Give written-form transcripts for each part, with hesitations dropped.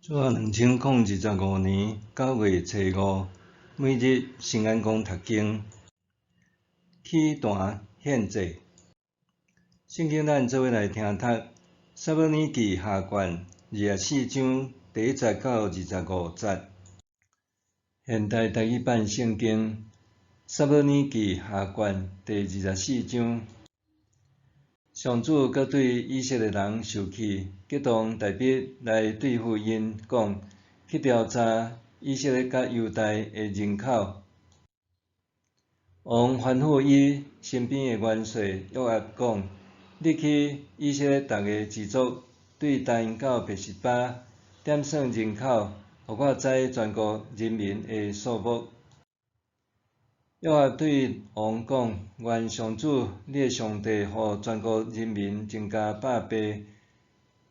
主後2025年9月初五，每日新眼光讀經，起壇獻祭。聖經咱做伙來聽讀《撒母耳記下卷》24章第1節到25節。現代台語版聖經《撒母耳記下卷》第24章。上主閣對以色列人受氣，激動大衛來對付𪜶，講：去調查以色列佮猶大的人口。王吩咐伊身邊的元帥約押講：你去以色列逐个支族，對但到別是巴，點算人口，予我知全國人民的數目。約押對王講：願上主你的上帝予全國人民增加百倍，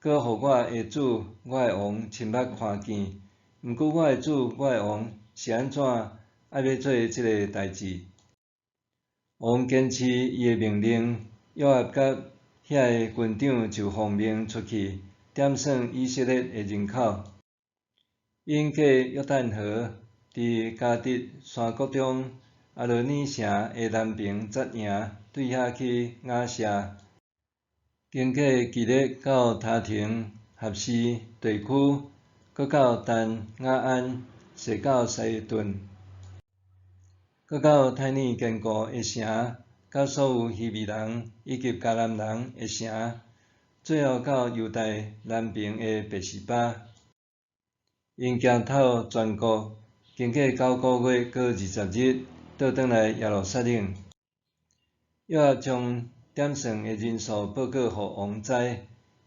閣予我的主我的王親目看見。毋過我的主我的王是按怎愛欲做這个代誌？王堅持伊的命令，約押佮遐个軍長就奉命出去點算以色列的人口。𪜶過約旦河，佇迦特山谷中亞羅爾城的南爿紮營，對遐去雅舍，經過基列到他亭合示地區，閣到但雅按，踅到西頓，閣到泰爾堅固的城，佮所有希未人以及迦南人的城，最後到猶大南爿的別是巴。𪜶行透全國，經過9個月閣20日，倒轉來耶路撒冷。約押將點算的人數報告予王知。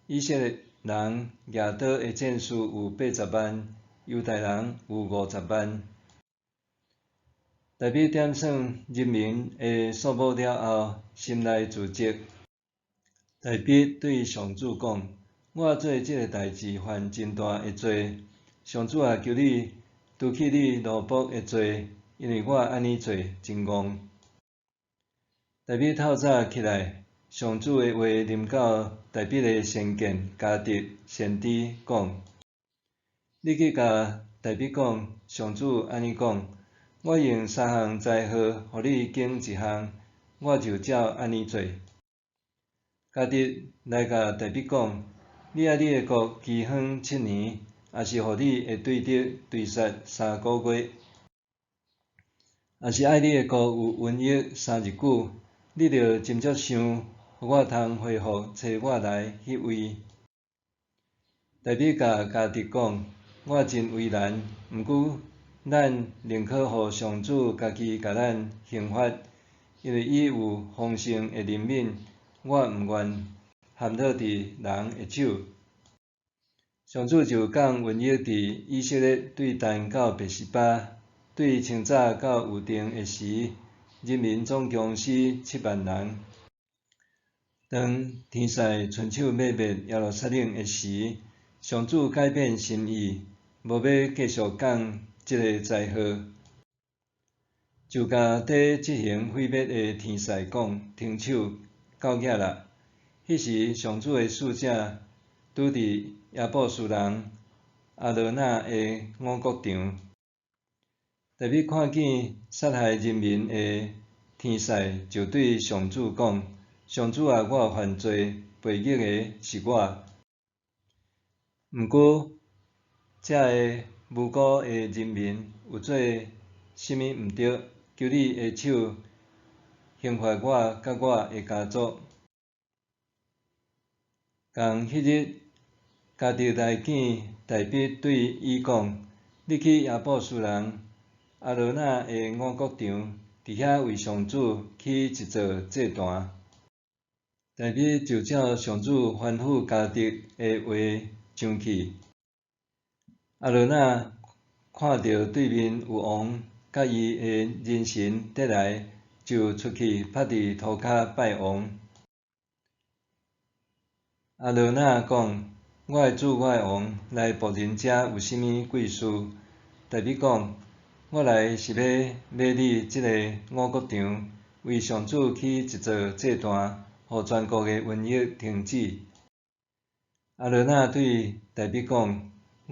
以色列人舉刀的戰士有80萬，猶大人有50萬。大衛點算人民的數目了後，心內自責。大衛對上主講：我做這个代誌犯真大的罪，上主啊，求你除去你奴僕的罪，因為我按呢做真戇。大衛透早起來，上主的話臨到大衛的先見迦特先知講：你去共大衛講，上主按呢講：我用三項災禍，予你揀一項，我就照按呢做。迦特來共大衛講：你愛你的國饑荒7年，抑是予你的對敵追殺3個月，抑是愛你的國有瘟疫3日久，你著斟酌想，予我通回覆差我來彼位。大衛共迦特講：我真為難，毋過咱寧可予上主家己共咱刑罰，因為伊有豐盛的憐憫，我毋願陷落佇人的手。上主就降瘟疫佇以色列對但到別是巴，對清早到有定的時，人民總共死7萬人。當天使伸手欲滅耶路撒冷的時，上主改變心意，無欲繼續降這个災禍，就共佇執行毀滅的天使講：停手，夠額啦！彼時上主的使者拄佇耶布斯人亞羅那的五穀場。大衛看見殺害人民的天使，就對上主講：上主啊，我犯罪，悖逆的是我。毋過，這个無辜的人民有做啥物毋對？求你的手刑罰我佮我的家族。仝彼日，迦特來見大衛，對伊講：你去耶布斯人亞羅那的五穀場，佇遐為上主起一座祭壇。大衛就照上主吩咐迦特的話上去。亞羅那看著對面有王佮伊的人臣佇來，就出去趴佇塗跤拜王。亞羅那講：我的主，我的王，來僕人遮有啥物貴事？大衛講：我來是欲買你這个五穀場，為上主起一座祭壇，予全國的瘟疫停止。亞羅那對大衛講：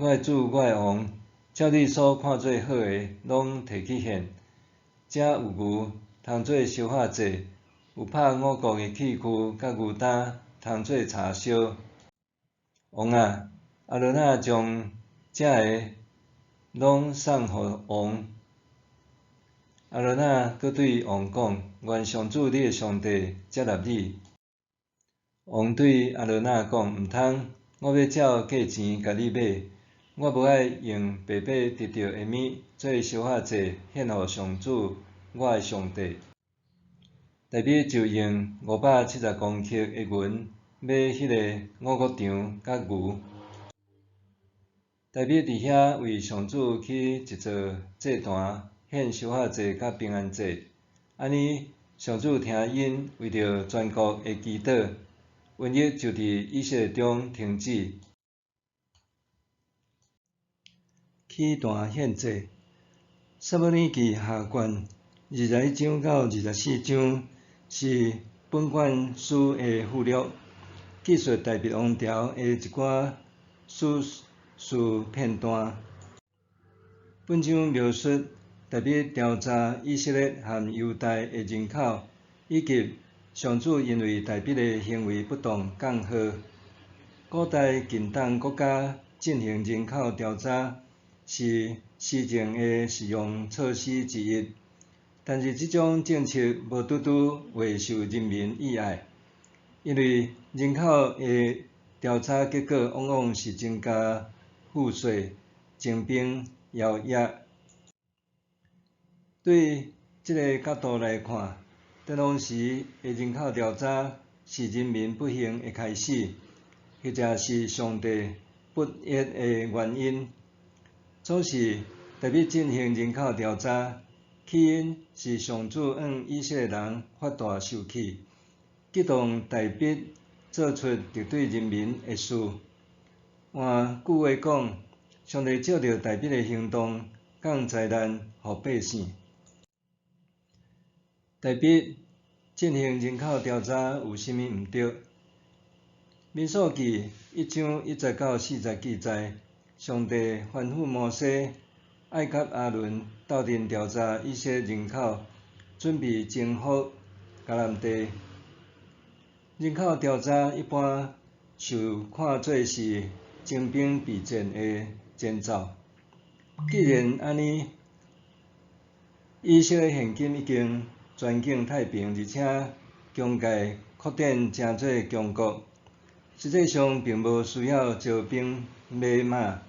我的主，我的王，照你所看做好的，攏提去獻。遮有牛，通做燒火祭；有拍五穀的器具，佮牛擔，通做柴燒。王啊，亞倫那將這个攏送予王。亞倫那閣對王講：願上主你的上帝接納你。王對亞倫那講：毋通，我欲照價錢共你買，我無愛用白白得著的物做燒火祭獻予上主我的上帝。大衛就用570公克的銀買彼个五穀場佮牛。大衛佇遐為上主起一座祭壇，獻燒火祭佮平安祭。按呢，上主聽𪜶為著全國的祈禱，瘟疫就佇以色列中停止。起壇獻祭，撒母耳記下卷21章到24章是本卷書的附錄，記述大衛王朝的一寡史事片段。本章描述大衛調查以色列和猶大的人口，以及上主因為大衛的行為不當降禍。古代近東國家進行人口調查是施政的實用措施之一，但是這種政策無拄拄會受人民喜愛，因為人口的調查結果往往是增加賦稅、徵兵、徭役。對這个角度來看，當時的人口調查是人民不幸的開始，或者是上帝不悅的原因。總是大衛進行人口調查，起因是上主向以色列人發大受氣，激動大衛做出敵對人民的事。換句話講，上帝藉著大衛的行動降災難予百姓。大衛進行人口調查有啥物毋對？民數記1章1節到4節記載，上帝吩咐摩西，愛佮亞倫鬥陣調查以色列人口，準備征服迦南地。人口調查一般受看做是徵兵備戰的前奏。既然按呢，以色列現今已經全境太平，而且疆界擴展成做強國，實際上並無需要招兵買馬。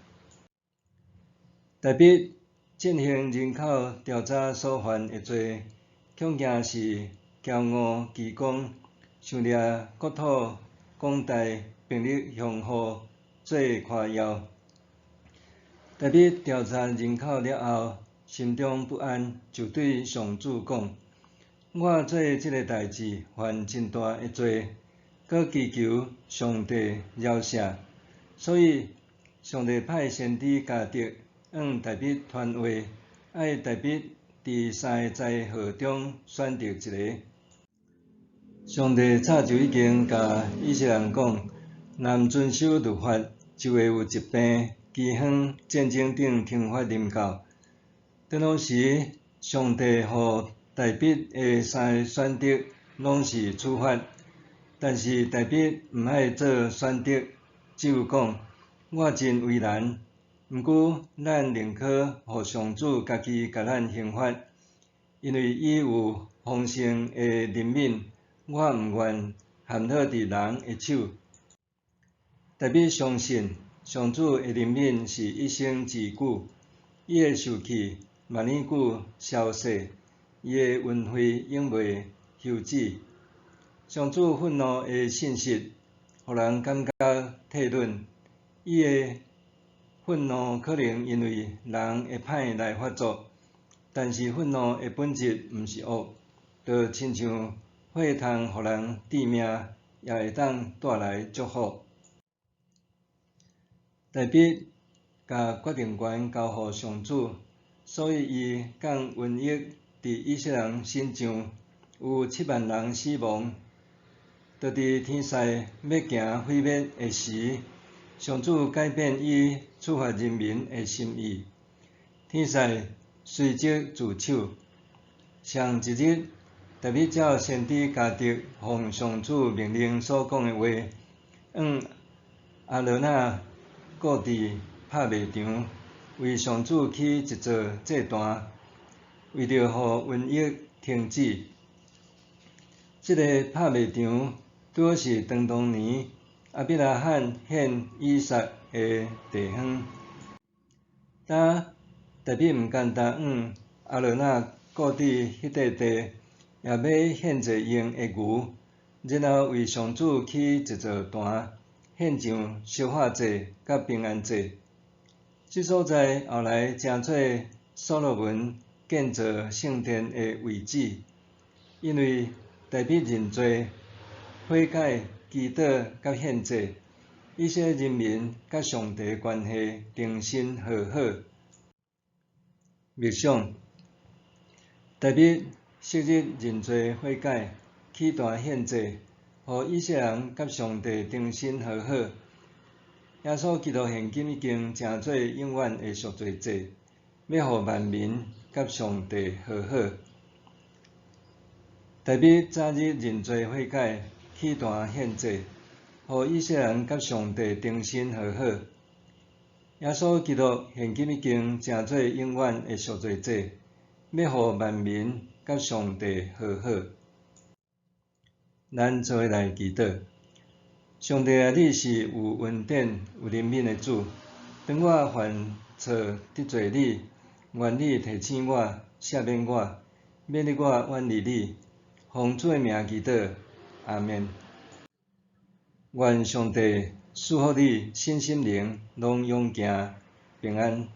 大衛進行人口調查所犯的罪，恐驚是驕傲居功，想掠國土廣大，兵力雄厚做誇耀。大衛調查人口了後，心中不安，就對上主講：我做這个代誌，犯真大的罪，閣祈求上帝饒赦。所以，上帝派先知迦得向大衛傳話，愛大衛佇三个災禍中選擇一个。上帝早就已經共以色列人講，若毋遵守律法，就會有疾病、饑荒、戰爭等懲罰臨到。當時，上帝予大衛的三个選擇攏是處罰，但是大衛毋愛做選擇，只有講：我真為難。毋過，咱寧可予上主家己共咱刑罰，因為伊有豐盛的憐憫，我毋願陷落佇人的手。大衛相信上主的憐憫是一生之久，伊的受氣萬年久消逝，伊的恩惠永袂休止。上主憤怒的信實，予人感覺退忍。伊的憤怒可能因為人的歹來發作，但是憤怒的本質毋是惡，就親像火通予人致命，也會當帶來祝福。大衛共決定權交予上主，所以伊降瘟疫佇以色列人身上，有7萬人死亡。就佇天災欲行毀滅的時，上主改變伊處罰人民的心意，天使隨即住手。上一日，大衛照先知迦得奉上主命令所講的話，向亞羅那顧佇拍賣場，為上主起一座祭壇，為著予瘟疫停止。這个拍賣場拄好是當當年亞伯拉罕獻以撒的地方。當大衛毋簡單向亞羅那顧佇彼塊地，也買獻祭用的牛，然後為上主起一座壇，獻上燒化祭佮平安祭。這所在後來成做所羅門建造聖殿的位置，因為大衛認罪、悔改、祈禱佮獻祭，以色列人民佮上帝關係重新和好。默想，大衛昔日認罪悔改、起壇獻祭，予以色列人佮上帝重新和好。耶穌基督現今已經成做永遠的贖罪祭，欲予萬民佮上帝和好。大衛早日認罪悔改，起壇獻祭，予以色列人佮上帝重新和好。耶穌基督現今已經成做永遠的贖罪祭，欲予萬民佮上帝和好。咱做伙來祈禱。上帝啊，你是有恩典、有憐憫的主。當我犯錯得罪你，願你提醒我、赦免我，勉勵我遠離你。奉主的名祈禱，阿們。願上帝賜福你，身心靈攏勇健平安。